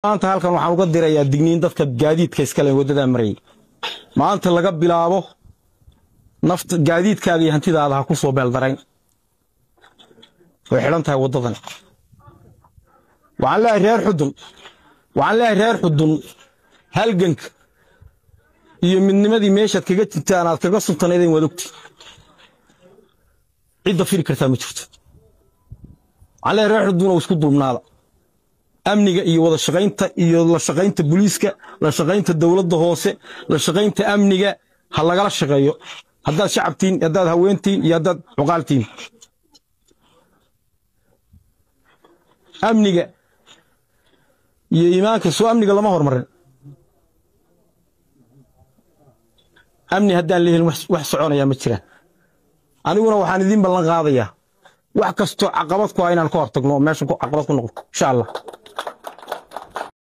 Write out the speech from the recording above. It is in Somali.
Maanta halkan waxaan uga dirayaa digniin dadka gaadiidka iskale waddadaa marayay. Maanta laga bilaabo nafta gaadiidkaaga iyo hantidaada ha ku soo beeldarayn, way xidhan tahay waddadan. Waxaan leeyahay reer Xudun, waxaan leeyahay reer Xudun, halganka iyo midnimadii meeshaad kaga jirtaan aad kaga suntanaydeen waad ogti, cidda firi kartaa ma jirto. Waxaan leeyahay reer Xudun oo isku duubnaada, amniga iyo wada shaqaynta iyo la shaqaynta booliiska, la shaqaynta dowladda hoose, la shaqaynta amniga ha lagala shaqeeyo, haddaad shacabtiin, haddaad haweentiin iyo haddaad cuqaaltiin. Amniga iyo iimaanka soo amniga lama hormarin. Amni haddaan la helin wax soconayaa ma jiraan. Aniguna waxaan idiin ballan qaadayaa wax kastoo caqabad ku ah inaan ka hortagno oo meeshan caqabad ku noqdo, insha Allah.